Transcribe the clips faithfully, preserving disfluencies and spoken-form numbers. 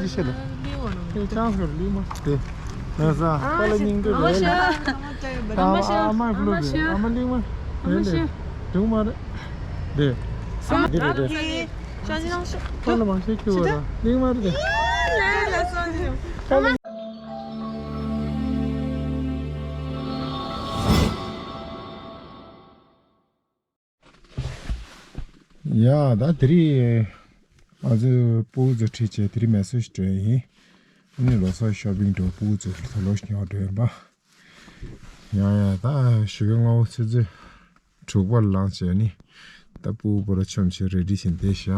ཅི་བྱེད་ལ། དེ་ཅང་ཁར་ལུས་མ་དེ། ང་ས་པ་ལ་སྙིང་འདོད་རེད། ཨ་མ་ཤི། ཨ་མ་ཨ་མ་ཕུ་ལུ་རེད། ཨ་མ་གླིང་མ་རེད་ལེ། སྒྲུང་མ་རེད། དེ། འདི་རེད་དེ། པ་ལ་མ་ཤི་ཁྱུ་བ་ལ་གླིང་མ་རེད་དེ། ཡ་ད་དེ་རིང་ང་ཚོས་ཕྲུ་གུ་ཚོ་ཁྲིད་བྱས་དེ་རིང་མེ་སོར་ཞིག་འགྲོ་ཡིན། ཨ་ནི་ལོ་གསར་ཤོ་པིང་འགྲོ། ཕྲུ་གུ་ཚོ་ལ་ལོ་ཞིག་ཉོ་འགྲོ་ཡིན་པ། ཡ་ཡ་ད་ཞོགས་ཀས་སྔ་པོ་ཆུ་ཚོད་དྲུག་པ་ལངས་བྱས་ནི་ད་ཕྲུ་གུ་པོ་ར་མཆོངས་བྱས་རེ་ཌི་བྱས་བསྡད་ཤག་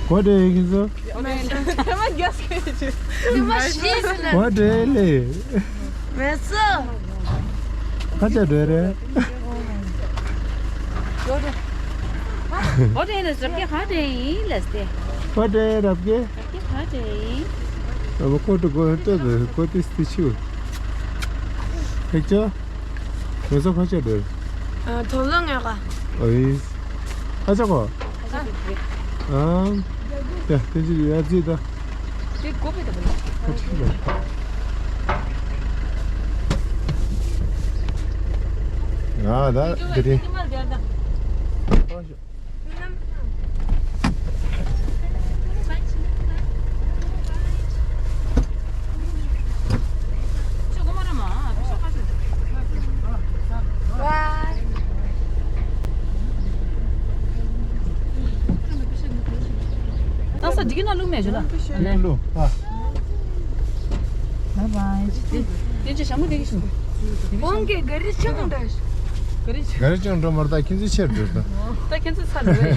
གོ་དེ་ཡིན་ཟོ། གོ་དེ་ལེ། མེད་སོ། ཁ་ཆ་འདོད་རེད། ཨོ་དེ་ནི་རབ་རྒྱས་ཁ་དེ་ཡིན་ལས་ཏེ། ཨོ་དེ་རབ་རྒྱས། རབ་རྒྱས་ཁ་དེ་ཡིན། རབ་ཁོ་དུ་གོ་ཏེ་དུ་གོ་ཏེ་སི་ཆུ། ཧེ་ཅོ། ངེ་སོ་ཁ་ཆ་འདོད། ཨ་དོ་ལོ་ངེ་ག་ཨོ་ཡིས། ཁ་ཆ་གོ། ཨ། ཡ་དེ་ཅི་ཡ་ཙི་ད། དེ་གོ་བེ་ད་བེ། ཁ་ཆ་འདོད། ང་ད་དེ་རེད། ད་ས་འདི་གི་ནང་བླུགས་མེད་ཇོ་ལ། ལེན་ལུ། ཨ། བའི་བའི། དེ་ཅི་ཞྭ་མོ་དེ་གི་ཞུ། ཁོང་གི་ག་རི་ཆང་འདྲ། ག་རི་ཆང་འགྲོ་མར་ད་ཁྱེད་ཚོའི་ཕྱིར་འགྲོ་ད། ད་ཁྱེད་ཚོ་ཚར་འགྲོ།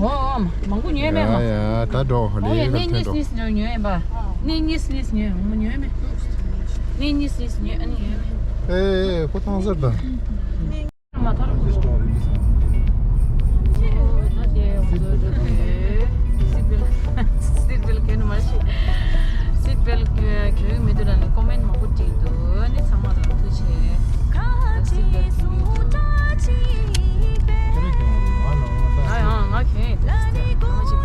འོ་འོ་མང་པོ་ཉོས་མེད་མ། ཡ་ཡ་ད་འགྲོ་ཧ་ལས། ཨོ་ཡ་གནས་གཉིས་གཉིས་ཉོས་ཉོས་ཡིན་པ། གནས་གཉིས་གཉིས་ཉོས་མ་ཉོས་མེད། གནས་གཉིས་གཉིས་ཉོས་ཨ་ནི་ཉོས་མེད། ཨེ་ཨེ་ཁོ་ཐང་སར་ད། མ་ཐར་མ་ཐར། ད་དེ་ང་ཚོ་འགྲོ་དུས་སིཊ་བེལ་སིཊ་བེལ་གྱོན་མ་ཤེས། སིཊ་བེལ་གྱོན་མི་འདུག་ལ་ནི་ཀོ་མེན་མང་པོ་བྲིས་འདུག་ཨ་ནི་ཚང་མ་ལ་ཐུགས་རྗེ་ཆེ། ད་སིཊ་བེལ་གྱོན་གྱི་འདུག་ང་ཡང་ང་གྱོན་ཡོད་འདུག་ང་ཅིག་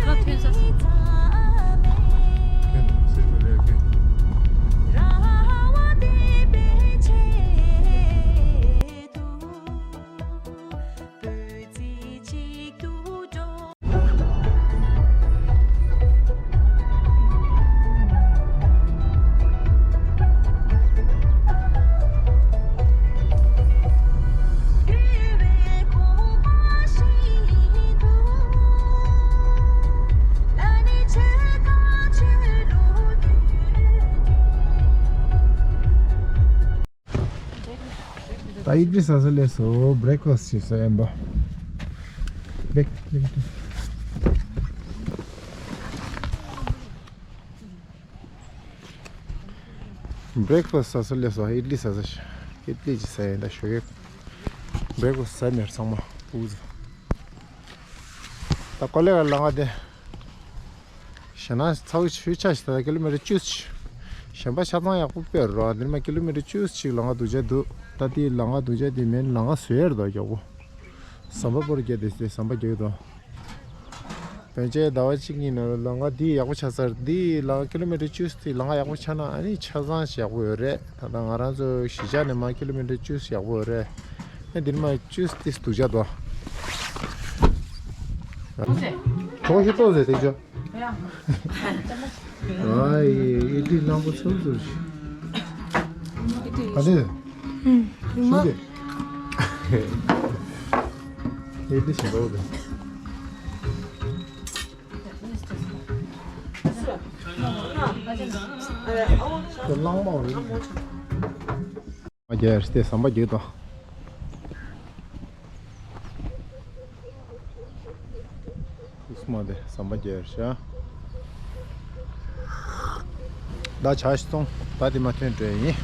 ཁ་ཐོན་ས་སོང་། ད་ཨིཌ་ལི་ཟ་ས་སླེབས་སོང་། བྷི་རེག་ཕ་སི་བྱེད་ས་ཡིན་པ། བྷི་རེག་ཕ་སི་ཟ་ས་སླེབས་སོང་། ཨིཌ་ལི་ཟ་ས་ཤ་ཨིཌ་ལི་ཅིག་ཟ་ཡིན། ད་ཞོགས་ཀས་བྷི་རེག་ཕ་སི་ཟ་མེད་ཚང་མ་ཨུ་ཟ། ད་ཀོ་ལེ་ག་ལ་ང་དེ། ཞེ་ན་ཚ་བོ་ཆུ་ཆ་ཞིག་ད་ཀི་ལོ་མི་ཊར་བཅུ་ཞིག་གཞན་པ་ཆ་ཚང་ཡག་པོ་དཔེ་རོ། འདིར་མ་ཀི་ལོ་མི་ཊར་བཅུ་ཞིག་ལམ་ཁ་སྡུག་ཅག་འདུག་ད་དེའི་ལམ་ཁ་སྡུག་ཅག་དེ་མིན་ལམ་ཁ་བཟོས་ཡར་འདུག་ཡག་པོ། ཟམ་པ་པོར་བརྒྱབ་དེ་ཟེར་ཟམ་པ་རྒྱག་འདུག་བོན་ཆེན་ཟླ་བ་གཅིག་གཉིས་ནང་ལམ་ཁ་འདི་ཡག་པོ་ཆགས་ཚར། འདི་ལམ་ཁ་ཀི་ལོ་མི་ཊར་བཅུ་དེ་ལམ་ཁ་ཡག་པོ་ཆགས་ན་ཨ་ནི་ཆ་ཚང་ཞིག་ཡག་པོ་ཡོད་རེད། ད་ལྟ་ང་རང་ཚོ་གཞིས་ཆགས་ནས་མར་ཀི་ལོ་མི་ཊར་བཅུ་ཞིག་ཡག་པོ་ཡོད་རེད། ཨ་འདིར་མ་བཅུ་དེ་སྡུག་ཅག་འདུག་གྲོགས་ཤིག་ཏོག་ཟེར་དེ་ཅོ། ཨ་ཡེ་ཨེ་ཏི་ལམ་པོ་ཚུར་ཚུར་ཞིག་ཨ་ནི། ཨུམ། ཞུ་གི། ཨེ་ཏི་ཞིག་འགྲོ་གི། ཁོ་གླང་མ་རེད། ཟམ་པ་རྒྱག་སྟེ་ཟམ་པ་རྒྱག་དང་། ཨུས་མ་དེ་ཟམ་པ་རྒྱག་ཤག་ད་ཆ་ཞིག་སོང་། ད་དེ་མ་ཐོན་འགྲོ་ཡིན།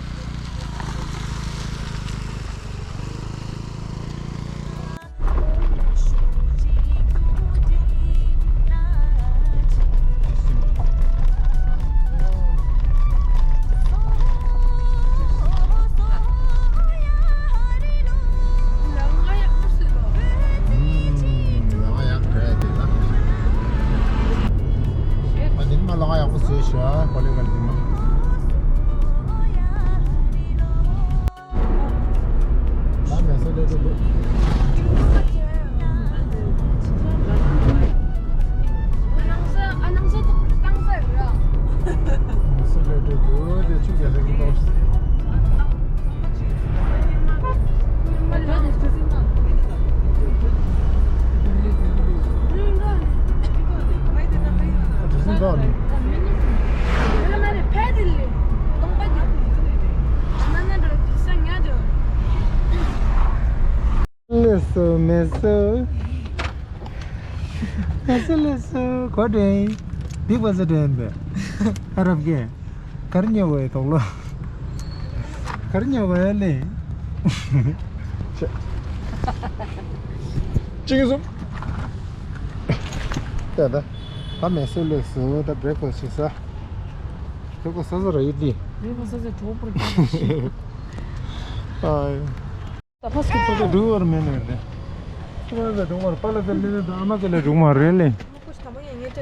ཡ་གོ་ལེ་ག་ལེ་མ། ད་མེ་སོ་ལེ་ཏུ་འདུག་ཨ་ནང་ས་ཨ་ནང་ས་ཏོག་ཏང་ས་ཡོད་ར། མེ་སོ་ལེ་ཏུ་འདུག་དེ་ཆུ་རྒྱ་ལེ་གི་ཏོག་ལགས་སོ་མེ་སོ། ལགས་སོ་ལགས་སོ་གོ་དྲན། སྡིག་པ་ས་དྲན་པས། ཨ་རབ་ཀྱེ། གར་ཉེ་བའི་དོག་ལོ། གར་ཉེ་བའི་ལེ། ཅིང་སུ། ད་ད། ད་མེ་སོ་ལགས་སོ་ད་བྲེག་ཕ་སི་ཞིག་ཟ། བྲེག་ཕ་སི་ཟ་ས་ར་ཡོད་དེ། བྲེག་ཕ་སི་ཟ་ས་གྲོགས་པོར་ཀྱང་ཞིག་ཨ། ད་ཕ་སི་ཀི་པ་ལ་འགྲོ་བར་མེད་ནས་ཏེ། ཁྱོད་རང་ལ་འགྲོ་བར་པཱ་ལ་ཙེ་ལེ་ནས་ད་ཨ་མ་ཙེ་ལ་འགྲོ་མ་རེད་ལེ།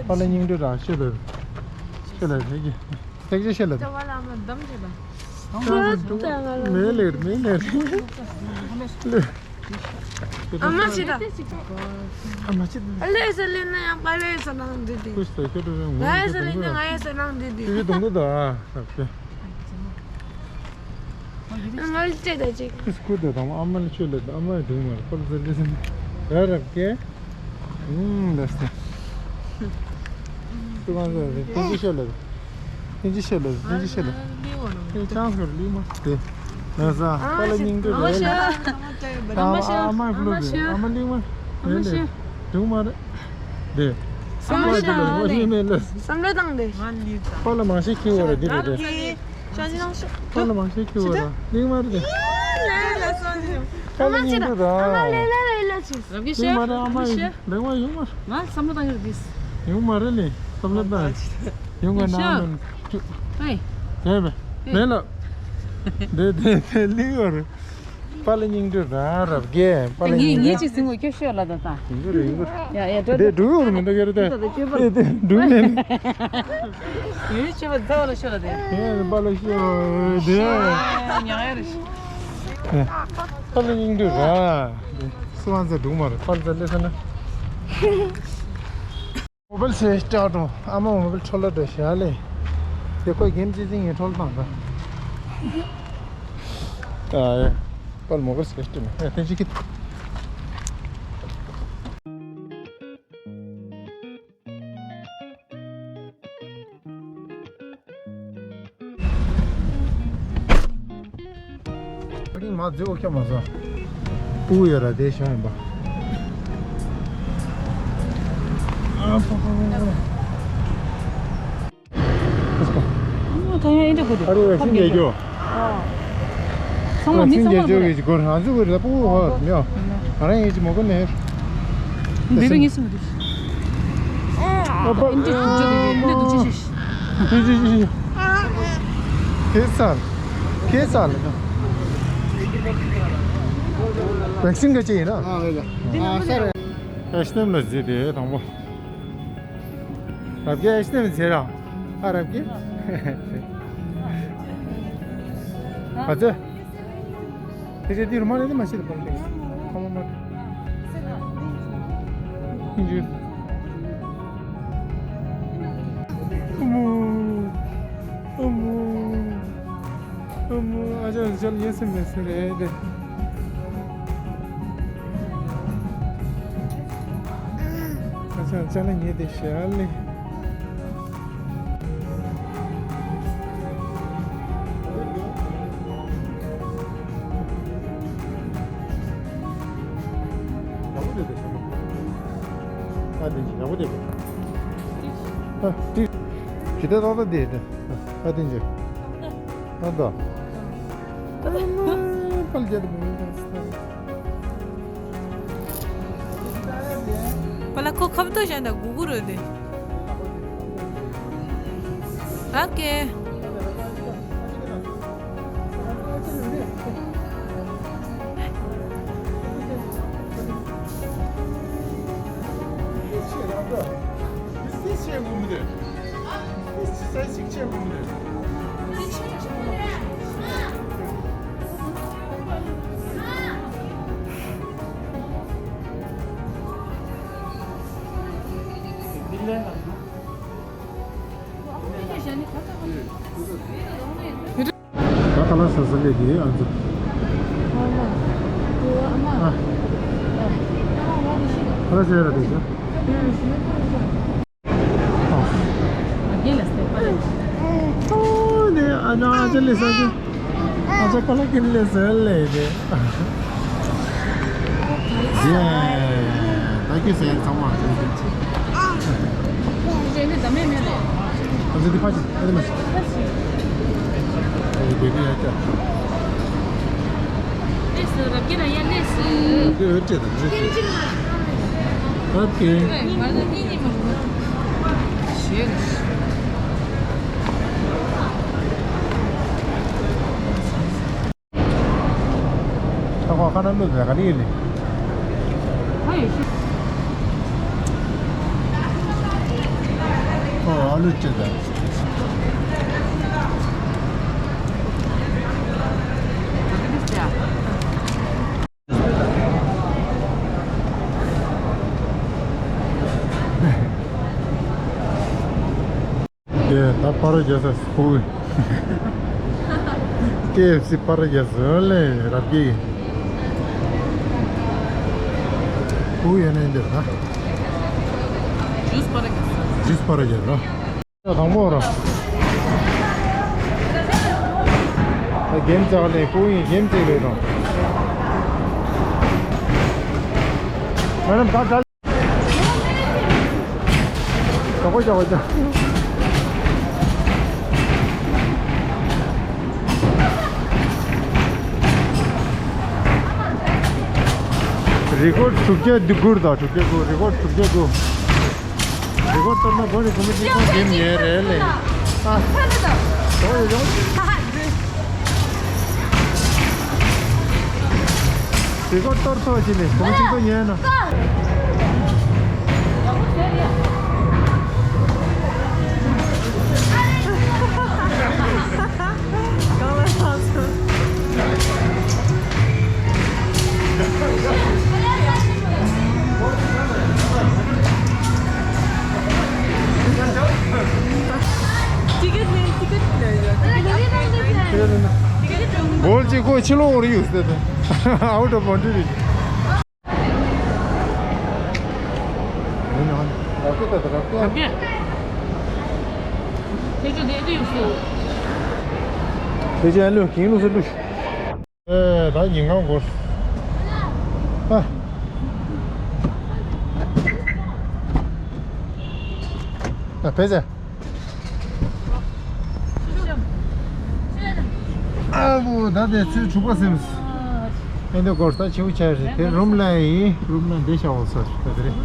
པཱ་ལ་སྙིང་འདོད་རང་ཤེས་ལ། ཤེས་ལ་ཐེག་ཅེ་ཐེག་ཅེ་ཤེས་ལ། ད་བ་ལ་མ་འདམ་བྱེད་པ། མེད་ལེ་མེད་ལེ། ཨ་མ་ཤི་ད། ཨ་མ་ཤི་ད། ཨ་ལེ་ས་ལེ་ན་ཡང་པཱ་ལེ་ས་ནང་འདི་དེ། ཁུ་ཤི་ད་ཁྱོད་རང་ང་ཡ་ས་ལེ་ན་ང་ཡ་ས་ནང་འདི་དེ། ཁྱོད་ཀྱི་གདོང་དུ་ད་ཨ། ང་ལ་སྤྲད་ད་ཅིག་ཁུ་སྐུ་དེ་དང་ཨ་མ་ལ་ཆོས་ལ་ཨ་མ་ཡ་སྒྲུང་མ་རེད་པར་ཟེར་ལེ་ཟིན། ཡ་རབ་ཀྱེ། ཨུམ་ལེ་སྟེ། སུ་གང་ཟེར་རེད་ཐེན་ཅི་ཤོད་ལ། ཐེན་ཅི་ཤོད་ལ་ཐེན་ཅི་ཤོད་ལ། ཨེ་ཅང་ཤོར་ལི་མ་སྟེ། ལ་ས་པ་ལ་སྙིང་འདོད་རེད། ཨ་མ་ཤོད། ཨ་མ་ཤོད། ཨ་མ་ཡ་ཕུ་ལོ་ཨ་མ་ཤོད། ཨ་མ་ལི་མ། ཨ་མ་ཤོད། སྒྲུང་མ་རེད། དེ། བསམ་བློ་བཏང་དེ། བསམ་བློ་བཏང་དེ། པཱ་ལགས་མང་ཤས་ཁྱེར་བ་རེད་འདི་རེད་དེ། པཱ་ལགས་མང་ཤས་ཁྱེར་བ་རེད། གླིང་མ་རེད་དེ། ཨ་མ་ལེ་ལེ་ལེ་ལེ་ཆེ། གླིང་མ་རེད་ཨ་མ་ཡིན་གླིང་མ་ཡོང་མ། ང་བསམ་བློ་བཏང་གི་རེད་དེ། ཡོང་མ་རེད་ལེ་བསམ་བློ་བཏང་། ཡོང་ག་ན་མིན་ཅུ། ཧེ། ཧེ་མེ། མེ་ལ། དེ་དེ་དེ་གླིང་མ་རེད། པཱ་ལགས་སྙིང་འདོད་རང་རབ་རྒྱལ་པཱ་ལགས་ངས་སྙིང་ངས་འདོད། ཅིག་སྲིང་མོ་ཁྱོད་ཤོད་ལ་ད་ད། ཡིན་གྱི་རེད་ཡིན་གྱི་རེད། ཡ་ཡ་འགྲོ་དེ་འགྲོ། འགྲུབ་ཡོང་མི་འདུག་ག་རེད་དེ། ད་ད་ཁྱོད་པ། དེ་དེ་འགྲུབ་ནས། ཡོད་ཆེ་བ་ད་བ་ལ་ཤོད་ལ་དེ། ཡ་པཱ་ལགས་ཤོད་དེ། ཉག་ཡ་རེད། པཱ་ལགས་སྙིང་འདོད་རང་། སུ་བང་ཚ་འགྲུབ་མ་རེད་པཱ་ལགས་ཚ་ལས་ས་ན། མོ་བལ་སེ་སྐྲག་འགྲོ། ཨ་མ་མོ་བལ་འཕྲོ་ལ་འགྲོ་ཞག་ལས། དེ་ཁོས་གེམ་ཅི་ཟིན་ངས་འཕྲོ་ལ་བཏང་ད། ཨ་ཡ། པལ་མོ་བལ་སེ་སྐྲག་ནས་ཨ་ཐེན་ཅི་ཁི། ཨ་ནི་མ་རྫི་འོ་ཁྱ་མ་ཟ། སྤུ་གུ་ཡོད་ར་དེ་ཤང་ཡིན་པ། ཨ་ཕ་ཕ་ཕ་ཕ། ཨ་ད་ཡང་ཨེ་འདྲ་གོ་དེ། ཨ་རུ་ཝེ་སིན་རྒྱལ་རྒྱུ། ཚང་མ་མི་ཚང་མ་རྒྱལ་རྒྱུ་གི་གོ་རང་ཚུ་གི་ར་སྤུ་གུ་ཧོ་མྱོ། ང་རང་ཡིན་གྱི་མོ་གོ་ནེ། འདི་བས་ངེས་སུ་མི་འདུག་ཨ་ཕ། ཨེ་འདྲ་གོ་དེ་ཨེ་འདྲ་གོ་དེ་ཤེས་ཤེས། ཤེས་ཤེས་ཤེས། ཁེ་སར། ཁེ་སར་ལ། ཝེག་སིན་ག་ཅི་ཡིན་ན། ཨ་ལས་ལ། ཨ་སར། ཨེ་སྣེམ་ལ་ཟེར་དེ་དང་པོ། རབ་རྒྱལ་ཨེ་སྣེམ་ཟེར་ར། ཨ་རབ་རྒྱལ། ཨ་ཙི། དེ་ཚེ་འདི་རུ་མ་ལེན་ནི་མ་ཤེས་པར་ལེན། ཁ་མོ་མ། ཨིན་ཇི། ཨ་མོ། ཨ་མོ། ཨ་མོ། ཨ་ཅག་ཅག་ཉལ་སེ་མེད་སེ་རེད་དེ། ཨ་ཅག་ཅག་ལ་ཉལ་དེ་ཤ་ལེ། ཡག་པོ་བསྡད་འདུག་ཨ་དེ་ཡག་པོ་བསྡད་འདུག་ཨ་དེ་ཇི་ལྟར་ཏག་ཏག་བསྡད་དེ་ཨ་དེ་ཇི་ཨ་ད་ཨ་མ་པལ་རྒྱལ་དུ་མི་འདུག་པ་ལ་ཁོ་ཁབ་ཏོ་གཞན་དང་གུ་གུ་རོལ་ཏེ། ཨོ་ཀེ། ད་ཁ་ལག་ཟ་ས་སླེབས་ཀྱི་ཨ་ཚོ། ཨ། ཁ་ལག་ཟ་ཡ་ར་དེ་ཟ། ཨོ་ནེ་ཨ་ཅག་ཨ་ཅག་ལས་ཟ་གི། ཨ་ཅག་ཁ་ལག་ཁྱེར་ལས་ཟ་ལས་དེ། ད་ཁྱེད་ཟ་ཡ་ཚང་མ། ཨ་ཅག་འདི་ཕ་ཅིག་ཨ་ནི་མ་ཞིག་ཨ་ཅག་བེ་བི་ཡ་ཅག་ལས་སུ་རབ་རྒྱས་ལ་ཡ་ལས་སུ། འདི་འོད་བྱེད་དང་འོད་བྱེད། རབ་རྒྱས། ང་ལ་གཉིས་གཉིས་མ་རུང་། ཞེས། ཁ་ཁོག་ཁ་ན་བླུགས་པའི་ག་རེ་ཡིན་ནི། ཁ་ཡོད་ཤི། ཁོ་ཨ་ལུ་ཅི་དང་། ཀེ་ད་པར་རྒྱག་ས་ཁུ། ཀེ་ཨེཕ་སི་པར་རྒྱག་ས་ལས་རབ་ཀྱི། ཁུ་ཡོད་ནས་འདིར་ན། ཇུས་པར་རྒྱག་ས། ཇུས་པར་རྒྱག་ས། དང་པོ་ར། ད་རྒྱན་བཅག་ལས་ཁུ་ཡིན་རྒྱན་བཅག་ལས་དང་། མེ་ཌམ་ད་ད། ཞོགས་པ་ཞོགས་པ་ཅག་རི་ཀོཌ་དྲུག་བརྒྱ་དགུ་དང་དྲུག་བརྒྱ་དགུ། རི་ཀོཌ་དྲུག་བརྒྱ་དགུ། རི་ཀོཌ་གཏོར་ན་སྒོ་ནས་སྒོ་མོ་གཅིག་ཁོང་འགྲིམ་ཉེ་རེད་ལེ། ཨ། ཞོགས་ཡོང་ཡོང་། དེ་ཀོ་གཏོར་ཐོག་ཅིག་ནས་གོང་ཅིག་ཏུ་ཉན་ན། གང་ལ་ཐག་ཚོད། ཊི་ཀེཊ་ནི་ཊི་ཀེཊ་ལ་ཡོད། ཊི་ཀེཊ་ལ་ཡོད། ཊི་ཀེཊ་ལ་ཡོད། གོལ་ཅིག་ཁོ་ཕྱི་ལོགས་འོར་ཡོད་ཟེར་ཏེ། Out of boundary རེད། རབ་རྒྱས་ད་ད་རབ་རྒྱས། དེ་ཚོ་དེ་དུ་ཡོད་སོ། དེ་ཚོ་ཨ་ལུ་གིང་ལུ་སུ་ལུ། ཨེ། ད་ཉིན་གང་འགོར། ཨ། ཨ་ཕེ་ཟེ། ཨ་བུ་ད་དེ་ཚོས་དྲུག་པ་སེམས། ཨེ་འདི་འགོར་ད་ཆེའུ་ཆ་རེད་དེ་རུམ་ལ་ཡིན་རུམ་ལ་འདི་ཤ་འོག་ས་ད་དེ་རེད།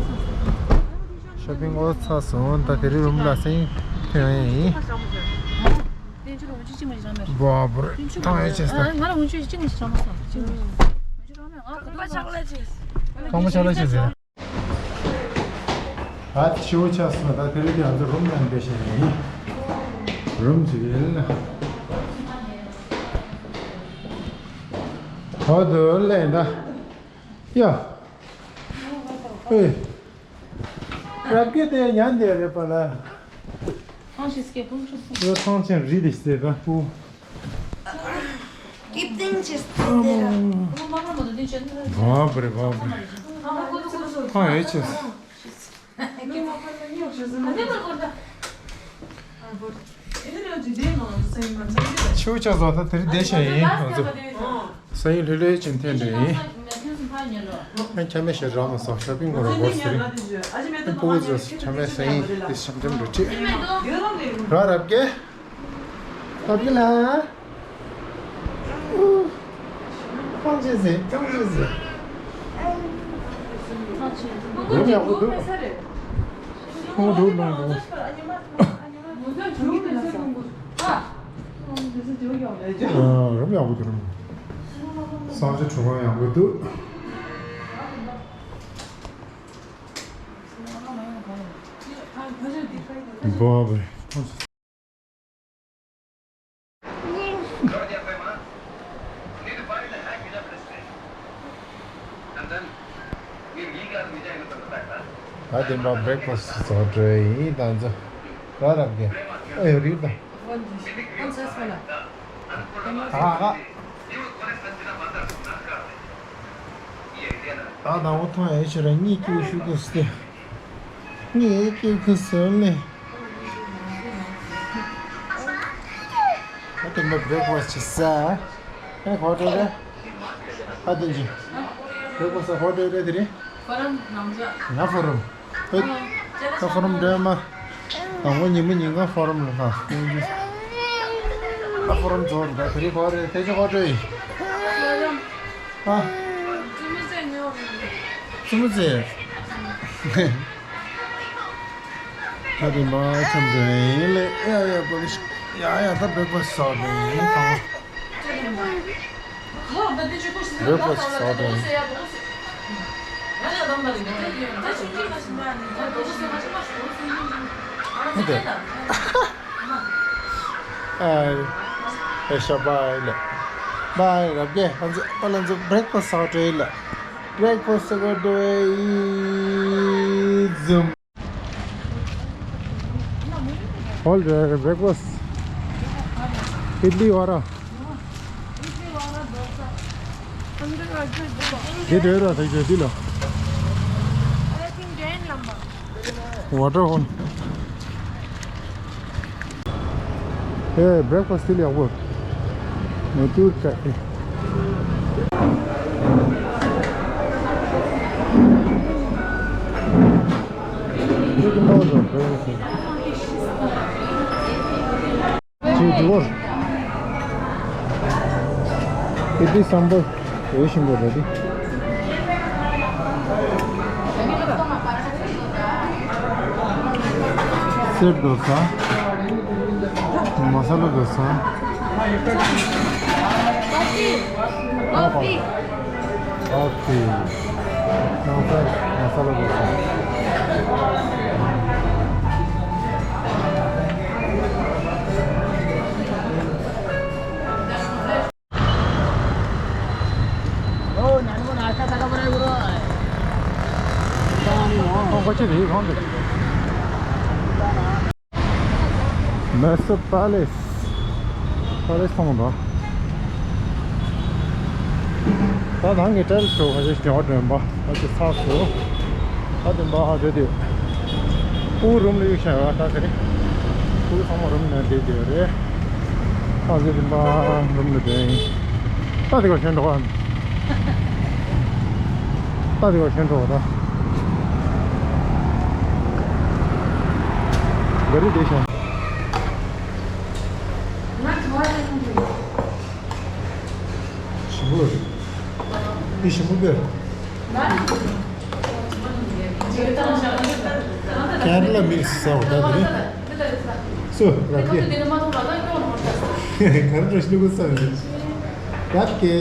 ཤོ་པིང་འོག་ཚ་སོང་ད་དེ་རེད་རུམ་ལ་སེང་ཐོན་ཡིན། བ་བུར་ཐང་ཡོད་ཅེས་ད། ང་ལ་འུ་ཆོས་གཅིག་མ་ཞིག་རག་མ་སོང་གཅིག་མ་ཞིག་རག་མ་སོང་གཅིག་མ་ཞིག་རག་མ་སོང་། ཁང་པ་ཆག་ལ་ཅེས། ཁང་པ་ཆག་ལ་ཅེས་ཟེར། ད་ཤི་བོ་ཆག་སོང་ད་དེ་རིང་ང་ཚོ་རུམ་ནང་བསྡད་བཞིན་ཡིན། རུམ་ཅིག་ཡིན་ན། ཧོ་དུ་ལེན་ད། ཡ། ཨེ། རབ་རྒྱས་དེ་ཉན་དེ་རེད་པ་ལ། ཐང་ཆེན་སྐད་ཕུང་ཆུ་སོང་། ཡོ་ཐང་ཆེན་རི་དེ་ཟེར་པ་པུ། ཀིབ་ཏིང་ཆེ་སྟེ་ར། ཨོ་མ་མ་མ་དེ་ཆེན། བ་པ་རེ་བ་པ་རེ། ཐང་ཡོད་ཆེ། ཆུ་ཆ་ཟ་ད་དེ་རིང་བསྡད་བཞིན་ཡིན་ང་ཚོ། སང་ཉིན་ལྷོད་ལྷོད་ཅིག་འཐེན་འགྲོ་ཡིན། ཨ་ཁྱམས་ཤར་རག་མ་སོང་ཤོ་པིང་གོ་ར་འགོར་ཟེར། ཨ་ཕྲུ་གུ་ཚོ་ཁྱམས་སང་ཉིན་དེ་ཤང་འགྲིམ་འགྲོ་ཁྲིད། ར་རབ་རྒྱས། རབ་རྒྱས་ལ། ཐང་ཆེན་ཟེར་ཐང་ཆེན་ཟེར། རུམ་ཡག་པོ་འདུག་ཁོང་འདུག་ལོང་འདུག་ཨ། རུམ་ཡག་པོ་འདུག་རུམ། གསང་སྤྱོད་གྲུ་ཁང་ཡག་པོ་འདུག་བ་བ། ད་དེ་མ་བྷེ་རེག་ཕ་སི་ཊི་བཟོ་འགྲོ་ཡིན་ད་ཚོ། ར་རབ་གེ། ཨེ་རིག་ད། ཨ་ཨ། ད་ད་འོ་ཐོང་ཡ་ཆོ་ར་གཉིད་སྐྱིད་ཤུ་གུ་སྟེ། གཉིད་སྐྱིད་ཁུ་སོན་ལེ། ད་དེ་མ་བྷེ་རེག་ཕ་སི་ཊི་བྱེད་ས། ཨེ་ཧོ་ཊེལ་རེད། ཨ་དེ་ཅི། བྷེ་རེག་ཕ་སི་ཊི་ཧོ་ཊེལ་རེད་དེ་རེད། ཕོ་རམ་ནང་ཇ། ང་ཕོ་རམ། ཨེ། ད་ཕོ་རམ་འདྲ་མ། དང་པོ་ཉིན་མོ་ཉིན་གང་ཕོ་རམ་ལ་ལྷག་ད་ཕོ་རམ་རྫོགས་རེད་ད་དེ་རེད་ཧོ་རེད་དེ་ཅི་ཧོ་ཊེལ་ཡིན། ཕོ་རམ། ཨ། བཙུན་མོ་ཚེ་ཉོ་རེད། བཙུན་མོ་ཚེ། ད་དེ་མ་འཆམ་དུ་ཡིན་ལེ། ཡ་ཡ་པོ་ལི་ཤི། ཡ་ཡ་ད་བྷེ་རེག་ཕ་སི་ཊི་ཟ་དེ་ཡིན་ད། བྷེ་རེག་ཕ་སི་ཊི་ཟ་དེ་ཡིན། ཨ་དེ། ཨ་ཨེ་ཤ་བྷའི་ལེ། བྷའི་རབ་རྒྱས། ང་ཚོ་ཨ་ལ་ཚོ་བྷེ་རེག་ཕ་སི་ཊི་ཟ་འགྲོ་ཡིན་ལ། བྷེ་རེག་ཕ་སི་ཊི་ཟ་འགྲོ་ཡིན་ཛུམ། All the breakfast. Idli vara. Idli vara, dosa. Hundred rupees. Did you ever take the deal? Water hole. Hey, breakfast still ཡག་པོ། མ་ཏུར་ཀ་ཨེ། ཅི་འདུག་གོ། ཨིཌ་ལི་སམ་བར་འོས་ཤིང་པོ་རེད་དེ། སེར་དོ་ས། མ་ས་ལ་དོ་ས། ཨོ་ཕི། ཨོ་ཕི། མ་ས་མ་ས་ལ་དོ་ས། མེ་སོར་པ་ལེས། པ་ལེས་མཐོང་འདུག་ད་ཐང་གི་ཊེལ་ཤོ་ཁ་ཤས་ཀྱང་འདྲེན་པ་ཨ་ཅེ་ཚགས་སུ། ད་དེ་འབའ་ཧ་དེ་དེ། ཕྲུ་གུ་རུམ་ལ་གཡུག་བཞག་ཡོད་ད་ཟེར། ཕྲུ་གུ་ཚང་མ་རུམ་ནང་བསྡད་བསྡད་ཡོད་རེད། ད་ཟེར་དེ་འབའ་རུམ་ལ་བསྡད་ཡིན། ད་དེ་ག་ཤོན་འགྲོ་བ། ད་དེ་ག་ཤོན་འགྲོ་བ་ད། ག་རེ་བསྡད་ཤག་ཞིམ་པོ་རེད། འདི་ཞིམ་པོ་དཔེ། ཀེ་ར་ལ་མིལ་ཟེར་བ་ད་དེ་རེད། སུ་ར་ཀེ། ག་རེ་འགྲོ་ཤི་ལུ་གུ་ས་རེད། ར་ཀེ།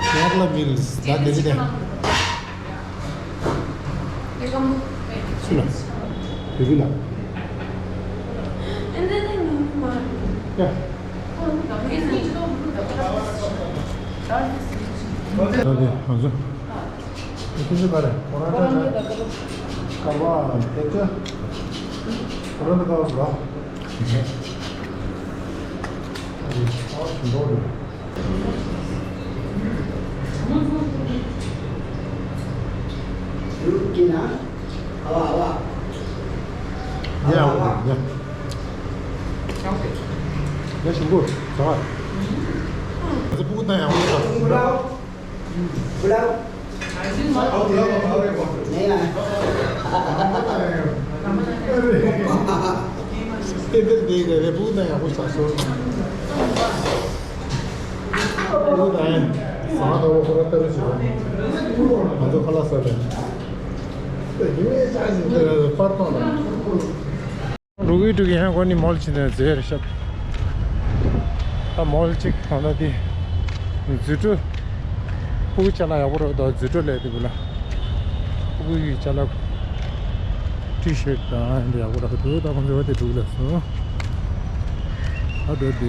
ཀེ་ར་ལ་མིལ་ཟེར་ད་དེ་རེད་དེ། སུ་ལ། བི་བི་ལ། ཡ། ད་དེ་ང་ཚོ། དེ་ཚོ་ག་རེ། ཁོ་རང་ད་ནི། ཀ་བ་དེ་ཚོ། ཁོ་རང་ད་ཀ་བ་ཟ། ཨ་ཞིམ་པོ་རེད། ཡ། ཡ། ཡ། ཞིམ་པོ། ཟ། ང་ཚོ་ཕྲུ་གུ་ད་ཡག་པོ་ཡོད། ཨེ་འདིར་འདི་ག་རེ་ཕྲུ་གུ་ད་ཡག་པོ་ཆགས་སོང་། ཨོ་ད་ཡིན། ཟ་མ་ད་བོ་ཁོ་ར་ལྟ་རུ་བྱེད་པ། ང་ཚོ་ཁ་ལག་ཟ་ལ། ཡིན་ནའི་ཅག་ཅིག་ལྟ་ར་པར་གཏོང་ལ། འགྲོ་གི་འགྲོ་གི་ཡང་ཁོ་ནི་མོལ་ཕྱིན་ནས་ཟེར་ཤག་ད་མོལ་གཅིག་ད་ལྟ་དེ། རྫུ་འཕྲུལ། ཕྲུ་གུ་ཅ་ལག་ཡག་པོ་རེད་ད་རྫུ་འཕྲུལ་ལས་དེ་བུ་ལ། ཕྲུ་གུ་ཡི་ཅ་ལག་ཊི་ཤར་དང་འདི་ཡག་པོ་རེད་འདུག་ད་ཁོང་ཚོ་དེ་འགྲོ་གི་ལ་སོང་། ད་འདི་དེ།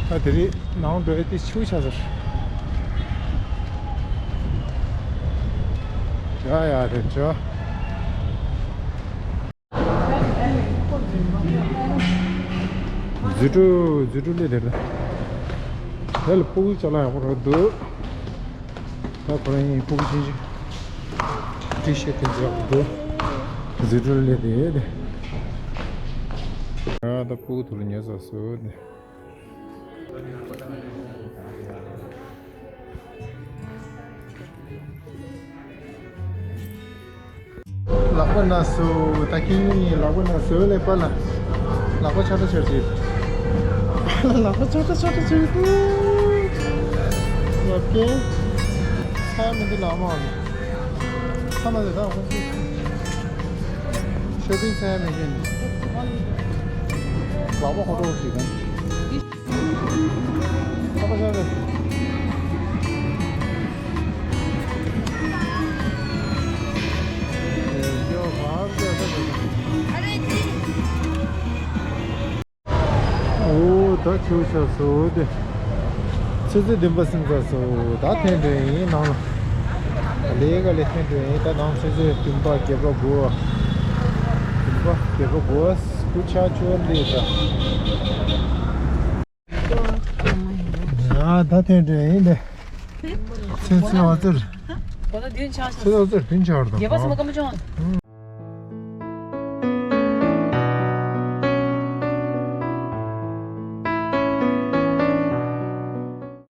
ད་དེ་རིང་ནང་འགྲོ་ཡ་དེ་ཆུ་ཆ་ཟེར། ཡ་ཡ་དེ་ཆོ། རྫུ་འཕྲུལ་རྫུ་འཕྲུལ་ལས་དེ་རེད། དེ་ལ་སྤུ་གུ་ཅ་ལག་ཡག་པོ་རག་འདུག་ད་ཁོ་རང་ཡིན་སྤུ་གུ་ཆུང་ཆུང་ཊི་ཤར་ཊི་དེ་ཚོ་ཡག་པོ་འདུག་རྫུ་འཕྲུལ་ལས་དེ་དེ། ཡ་ད་སྤུ་གུ་ཐུག་ལ་ཉལ་ཚར་སོང་དེ། ལག་པ་ན་སུ་ད་ཁྱེད་གཉིས་ལག་པ་ན་སུ་ལས་པ་ལ་ལག་པ་ཆག་ཆག་ཆག་ཆག་ལག་པ་ཆག་ཆག་ཆག་ཆག་ཆག་ལབ་ཀྱེ། ཚ་མི་འདི་ལག་མ་ཚ་མ་དེ་དག་ཁོང་ཚོས་ཤོ་པིང་ཚ་མི་ཤེས་ནི། ལག་པ་ཧོ་ཏོ་ཞིག་དང་། འོ་ད་ཆུ་ཆགས་སོ་དེ། ཆུ་ཚོད་བདུན་པ་ཟིན་ཚར་སོ། ད་ཐོན་འགྲོ་ཡིན་ནང་ལ། ལས་ཀ་ལས་ཐོན་འགྲོ་ཡིན། ད་ནང་ཆུ་ཚོད་བདུན་པ་བརྒྱད་པ་དགུ་པ། བདུན་པ་བརྒྱད་པ་དགུ་པ་སྐུ་ཆ་ཆུ་བ་ལས་ད། ཡ་ད་ཐོན་འགྲོ་ཡིན་དེ། ཚེ་ཚེ་འོ་ཙིར། ཚེ་འོ་ཙིར་བདུན་ཆགས་རེད་ད།